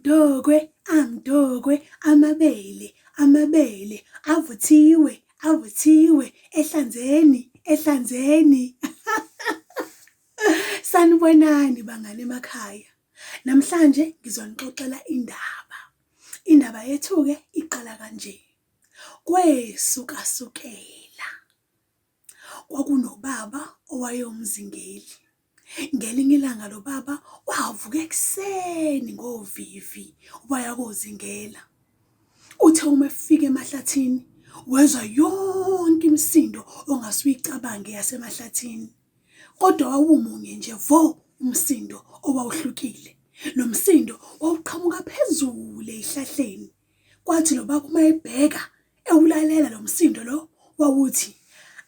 Amdokwe, amdokwe, amabele, amabele, avuthiwe, avuthiwe, ehlanzeni, ehlanzeni. Sanibonani bangane emakhaya. Namhlanje ngizonixoxela indaba. Indaba yethu-ke iqala kanje. Kwesukasukela kwakunobaba owayewumzingeli. Ngelinye ilanga lo baba wavuka ekuseni ngovivi waya kozingela. Uthe uma efika emahlathini wezwa yonke imisindo ongase uyicabange yasemahlathini. Kodwa wawumunye nje vo umsindo owawuhlukile. Lo msindo wawuqhamuka phezulu ezihlahleni. Kwathi lo baba uma ebheka ewulalela lo msindo lo wawuthi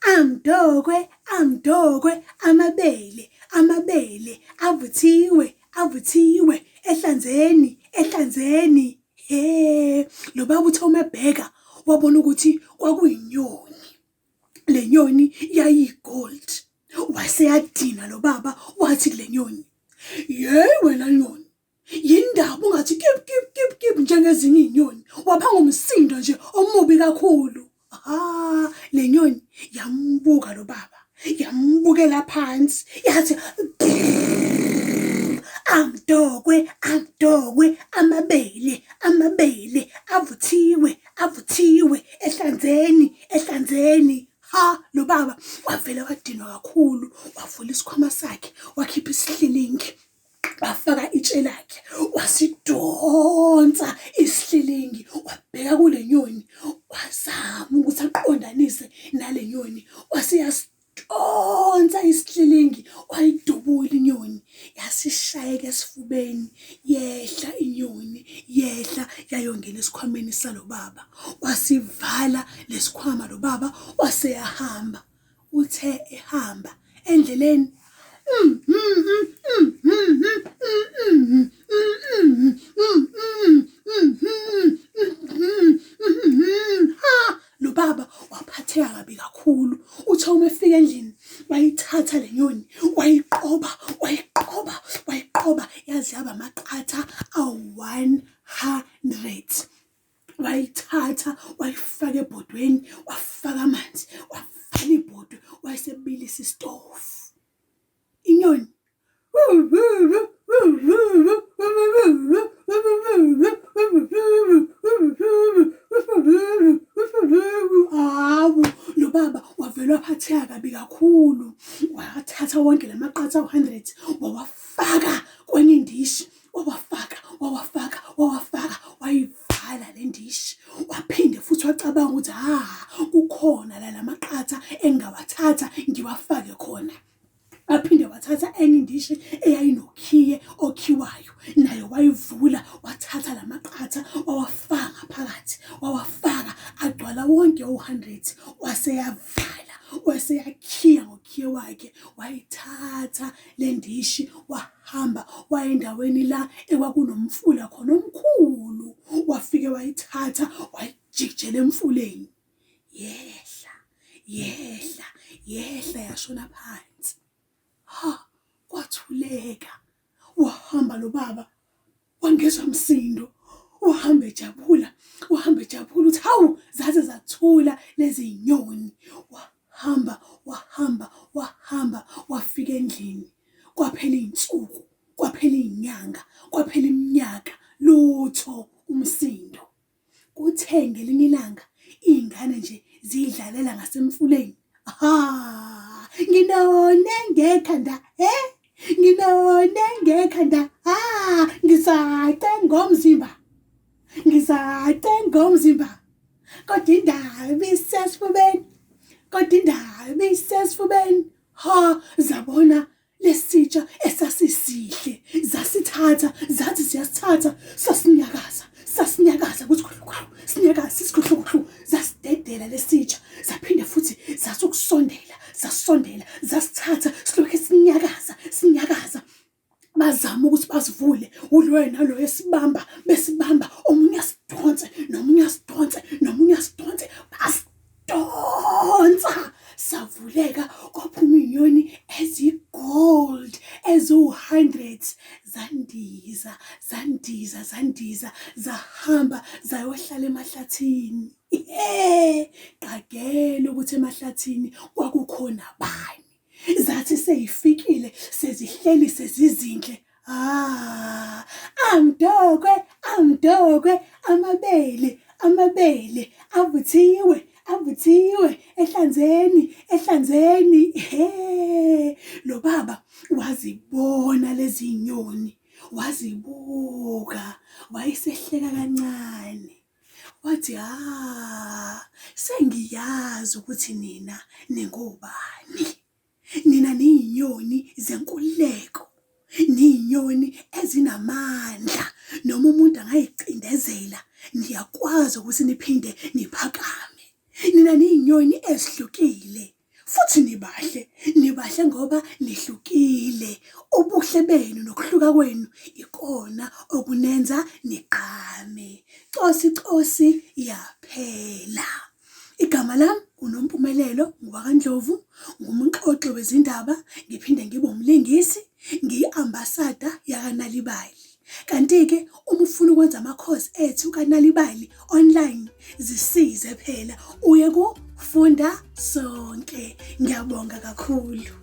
amdokwe amdokwe amabele amabele avuthiwe avuthiwe ehlanzeni ehlanzeni he lo baba uthe uma ebheka wabona ukuthi kwakuyinyoni le nyoni yayigold waseyadina lo baba wathi kule nyoni yeyi wena nyoni Yindaba ungathi kip kip kip kip njengezinye iy'nyoni waphanga umsindo nje omubi kakhulu. Ha le nyoni yambuka lo baba yambukela phansi yathi amdokwe amdokwe amabele amabele avuthiwe avuthiwe ehlanzeni ehlanzeni ha lo baba wavele wadinwa kakhulu wavula isikhwama sakhe wakhipha isihlilingi wafaka itshe lakhe wasidonsa isihlilingi wabheka kule nyoni wazama ukuthi aqondanise nale nyoni waseyasidonsa isihlilingi wayidubula inyoni yasishayeka esifubeni yehla inyoni yehla yayongena esikhwameni salo baba wasivala lesikhwama lo baba waseyahamba Uthe ehamba endleleni lo baba waphatheka kabi kakhulu. Uthe uma efika endlini wayithatha le nyoni wayiqoba wayiqoba wayiqoba yaze yaba amaqatha awu-100. Wayithatha wayifaka ebhodweni wafaka amanzi wavala ibhodwe wayesebilisa isitofu. Inyoni Hawu, lo baba wavele waphatheka kabi kakhulu. Wathatha wonke la maqatha awu-hundred wawafaka kwenye indishi. Wawafaka, wawafaka, wawafaka, wayivala le ndishi. Waphinde futhi wacabanga ukuthi ha kukhona la lamaqatha engingawathatha ngiwafake khona. Waphinde wathatha enye indishi eyayinokhiye okhiwayo nayo wayivula wathatha lamaqatha wawafaka ngaphakathi wawafaka agcwala wonke u-100 waseyavala waseyakhiya ngokhiye wakhe wayithatha le ndishi Hamba waya endaweni la ekwakunomfula khona omkhulu, wafike wayithatha wayijikijela emfuleni. Yehla, yehla, yehla yashona phansi. Ha, kwathuleka. Wahamba lo baba wangezwa msindo, wahamba ejabula, wahamba ejabula uthi hawu zaze zathula lezi nyoni. Wahamba, wahamba, wahamba wafika endlini. Kwaphela iy'nsuku, kwaphela iy'nyanga, kwaphela iminyaka, lutho umsindo. Kuthe ngelinye ilanga iy'ngane nje ziyidlalela ngasemfuleni. Ha, nginone ngekhanda, he? Nginone ngekhanda, ha, ngisace ngomzimba. Ngisace ngomzimba. Kodwa indaba isesifubeni. Kodwa indaba isesifubeni. Ha, zabona lesitsha esasisihle zasithatha zathi siyasithatha sasinyakaza sasinyakaza kuthi khwehlu sinyakaza sisikhuhlukuhlu zasidedela lesitsha zaphinde futhi zasukusondela zasondela zasithatha silokhu sinyakaza sinyakaza bazama ukuthi basivule uloyo naloyo esibamba besibamba omunye asidonse nomunye asidonse nomunye asidonse basidonsa savuleka kwaphuma iy'nyoni ezigold. eziwu-hundreds zandiza, zandiza, zandiza, zahamba zayohlala emahlathini. Ihe, qagela ukuthi emahlathini kwakukhona bani. Zathi seyifikile sezihleli sezizinhle. Ah, amdokwe, amdokwe, amabele, amabele avuthiwe, avuthiwe ehlanzeni, ehlanzeni. He, lo baba wazibona lezi nyoni, wazibuka, wayesehleka kancane. Wathi, ah, sengiyazi ukuthi nina ningobani. Nina niyinyoni zenkululeko, niyinyoni ezinamandla. Noma umuntu angayicindezela, niyakwazi ukuthi niphinde niphakame. Nina niyinyoni ezihlukile futhi nibahle, nibahle ngoba nihlukile. Ubuhle benu nokuhluka kwenu ikona okunenza nigqame. Cosi cosi yaphela. Igama lami uNompumelelo ngowakaNdlovu, ngumxoxi wezindaba, ngiphinde ngibe umlingisi, ngiyi-ambasada yakaNalibali. Kanti-ke uma ufuna ukwenza amakhosi ethu kaNalibali online, zisize phela uye ku-Funda Sonke. Ngiyabonga kakhulu.